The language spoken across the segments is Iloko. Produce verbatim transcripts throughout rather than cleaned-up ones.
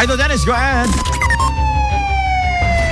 So, Dennis, go ahead.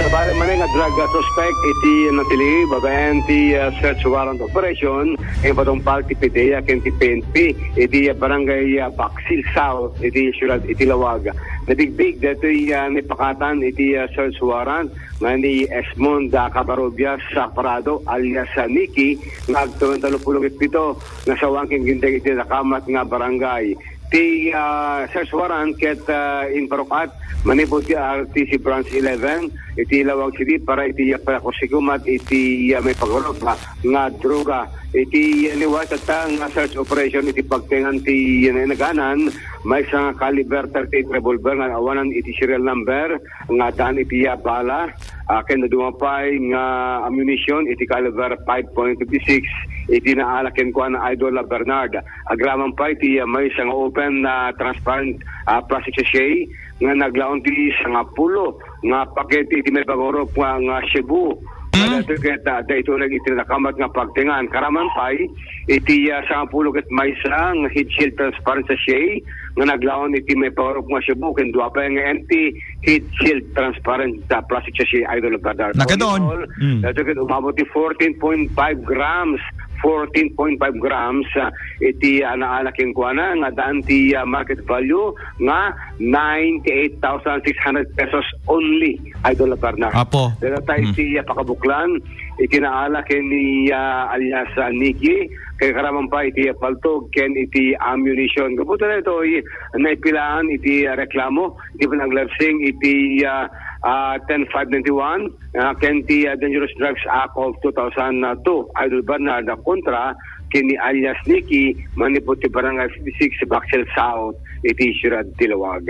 Sabali man nga drug, ah, suspect iti natiliw babaen ti, ah, search warrant operation, iti patungpal ti PDEA ken ti PNP iti, ah, barangay, ah, Baksil South iti siyudad iti Laoag. Nabigbig daytoy, ah, naipakatan iti, ah, search warrant nga ni Esmond, ah, Cabarubias, ah, Parado alias, ah, Nicky, nga agtuloy tallo puluh ket pito nga sawen ken ginteng iti nakamat nga barangay. Ti, ah, search warrant ket, ah, inparuk-at manipud ti R T C Branch eleven iti Laoag City para iti, ah, pagkusikom iti, ah, maipagurup, ah, nga droga. Iti, ah, liwat ta nga search operation iti pagtengan ti, ah, nainaganan, maysa nga caliber thirty-eight revolver nga awanan iti serial number nga addaan iti, ah, bala, ah, ken dadduma pay nga ammunition iti caliber five point fifty-six iti naala kenkuana, Idol Bernard. Agraman pay ti, ah, maysa nga open, ah, transparent, ah, plastic sachet nga naglaon ti sangapulo nga paket iti maipagurup nga, nga shabu. Nga daytoy ket, ah, daytoy lang iti nakamat nga pagtengan. Karaman pay iti, ah, sangapulo ket maysa nga heat shield transparent sachet nga naglaon iti maipagurup nga shabu ken dua pay nga empty heat shield transparent, ah, plastic sachet, Idol Bernard. Nakadon. All in all, Mm. Daytoy ket umabot ti fourteen point five grams, fourteen point five grams, ah, iti, ah, naala kenkuana nga addaan ti, ah, market value nga ninety-eight thousand six hundred pesos only, Idol Bernard. Apo. Dayta Mm. iti, ah, pakabuklan iti naala ken ni, ah, alias, ah, Nicky, ken karaman pay iti, ah, paltog ken iti ammunition. Gapu ta daytoy, naipilaan iti, ah, reklamo iti panaglansing iti, ah, ah, ten five ninety-one, ah, ken ti, ah, Dangerous Drugs Act of two thousand two, Idol Bernard, ah, kontra ken ni alias Nicky, manipud ti Barangay fifty-six, Baksil South, iti siyudad ti Laoag.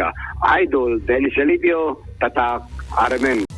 Idol Dennis Alipio, Tatak R M N.